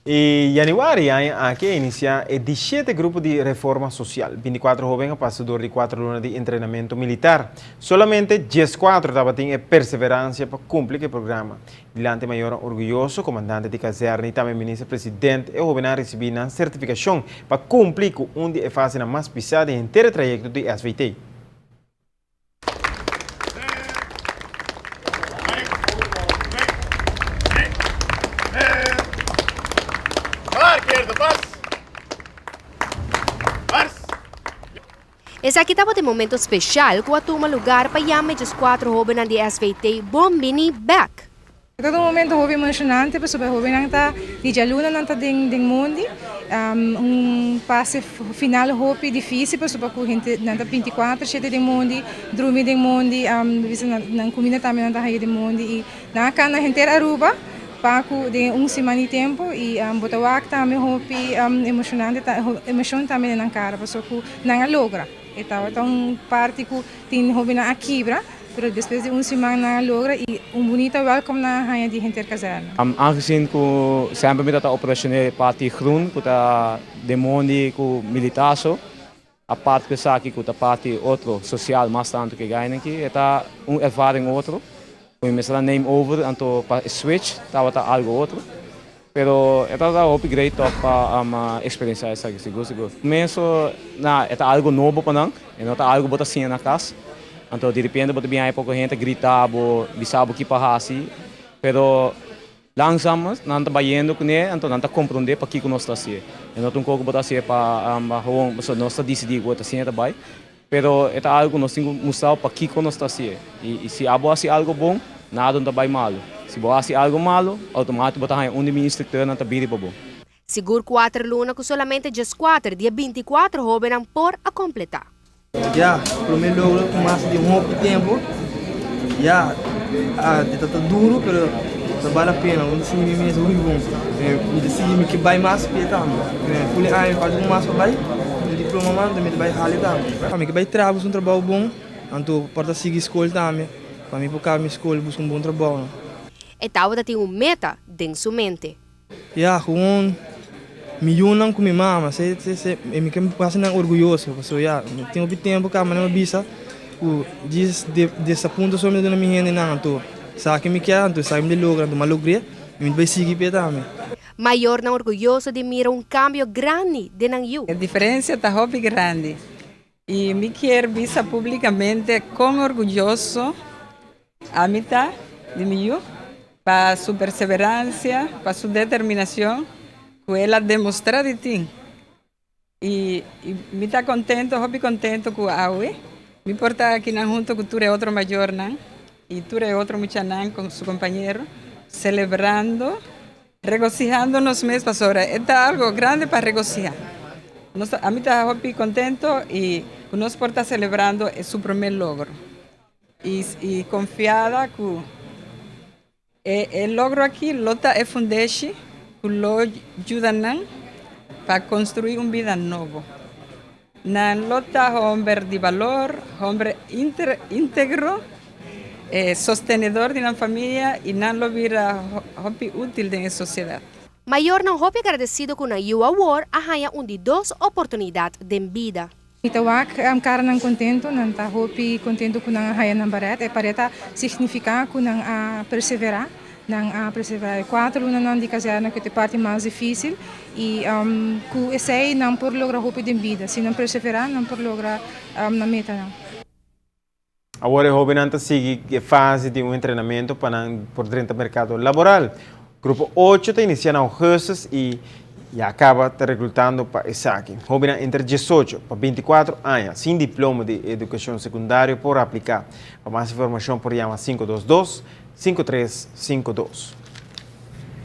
E januari aña aki a inicia e di shete grupo di reforma social. Binticuatro hoben a pasa dor di cuatro luna di entrenamento militar. Solamente diescuatro tabatin e perseverancia pa cumpli cu e programa. Dilanti mayornan orguyoso, comandante di kazerne y tambe minister president e hobennan a ricibi nan certificacion pa cumpli cu un di e fasenan mas pisa di henter e trayecto di SVT. Esaki tabata e momento special cu a tuma lugar pa yama e diescuatro hobennan di SVT bon bini bek. Ta un momento hopi emocionante pasobra e hobennan ta di djaluna nan ta den den mondi un pase final hopi dificil pasobra cu hende nan ta binticuatro shete den mondi drumi den mondi bisa nan cuminda tambe nan ta haya den mondi y nan a cana henter Aruba pa cu den un siman di tempo y bo ta wak tambe hopi emocionante emocion tambe den nan cara pasobra cu nan a logra e tabata un parti cu tin hobennan a kibra. Pero despues di un siman nan a logra y un bunita welkom nan a haña di henter kazerna. Aangezien ku semper mi ta ta operacioneel parti groen ku ta den mondi ku militar so, apart ku esaki ku ta parti otro social mas tantu ku e gainan aki, e ta un ervaring otro ku mi mester a neem over anto pa e switch tabata algo otro. Pero e tabata hopi great tòg pa eksperensiá esaki, sigur sigur. Komienso na e ta algu nobo pa nan, e no ta algu bo ta siña na kas. Anto direpente bo ta bin haña poko hende ta grita bo, bisa bo ki pa hasi. Pero langzaam nan ta bayendo kuné, anto nan ta komprondé pakiko nos ta hasié. E no ta un kos ku bo ta hasié pa gewoon pasobra nos ta disidí ku e ta siña ta bai. Pero e ta algu ku nos tin ku mustra pakiko nos ta hasié. I si abo hasi algu bon, nada no ta bai malu. Si bo hasi algu malu, outomátik bo ta haña un di mi instruktornan ta biri pa bo. Sigur kuater luna ku solamente djeskuater di e bintikuater hóbennan por a kompletá. Ya, promé logro ku mas di hopi tempu. Ya, a ta ta duru pero ta bal la pena. Mi ta sinti mi mes hopi bon. Mi ta sinti mi ke bai mas p'e tambe. Ful e aña mi falta un mas pa bai mi diploma man, mi ta bai hali tambe. Mi ke bai traha busca un trabou bon, anto por ta sigui skol tambe pa mi por kaba mi skol busca un bon trabou. E tabata tin un meta den su mente. Ya, gewoon mi yunan ku mi mama, se se se mi ke hasi nan orguyoso, pasobra ya, mi tin hopi tempu kaba nan a bisa ku djis de desapunto so mi ta duna mi hendenan, anto sa ke mi kier, anto esaki mi ta logra, anto mi a logr'é i mi ta bai sigui p'e tambe. Mayornan orguyoso di mira un kambio grandi den nan yu. E diferensia ta hopi grandi i mi kier bisa publikamente kon orguyoso Ami ta di mi yu pa su perseveransia, pa su determinacion cu el a demostra di tin. Y mi ta contento, hopi contento cu awe mi por ta akinan hunto cu tur e otro mayornan y tur e otro muchanan con su compañero celebrando, regocihando nos mes pasobra e ta algo grande pa regociha. Nos ta, ami ta hopi contento y cu nos por ta celebrando su primer logro. I konfiada ku e logro aki lo ta e fundeshi ku lo yuda nan pa konstruí un bida nobo. Nan lo ta homber di balor, homber íntegro, sostenedor di nan famia i nan lo bira hopi útil den e sosiedat. Mayornan hopi agradesido ku nan yu awor a haña un di dos oportunidat den bida. Mi ta wak kara nan kontentu, nan ta hopi kontentu ku nan a haya nan baret. E paret ta signifiká ku nan a perseverá, nan a perseverá e kuater lunanan di kazèrna ku ta e parti mas difísil i ku esei nan por logra hopi den bida. Si nan perseverá nan por logra nan metanan. Awor e hóbennan ta sigui e fase di un entrenamentu pa nan por drenta merkado laboral. Grupo ocho ta inisiá na ougùstus i ya kaba ta reklutando pa esaki. Hóbennan entre diesocho pa bintikuatro aña sin diploma di edukashon sekundario por apliká. Pa mas informashon por yama 522 5352.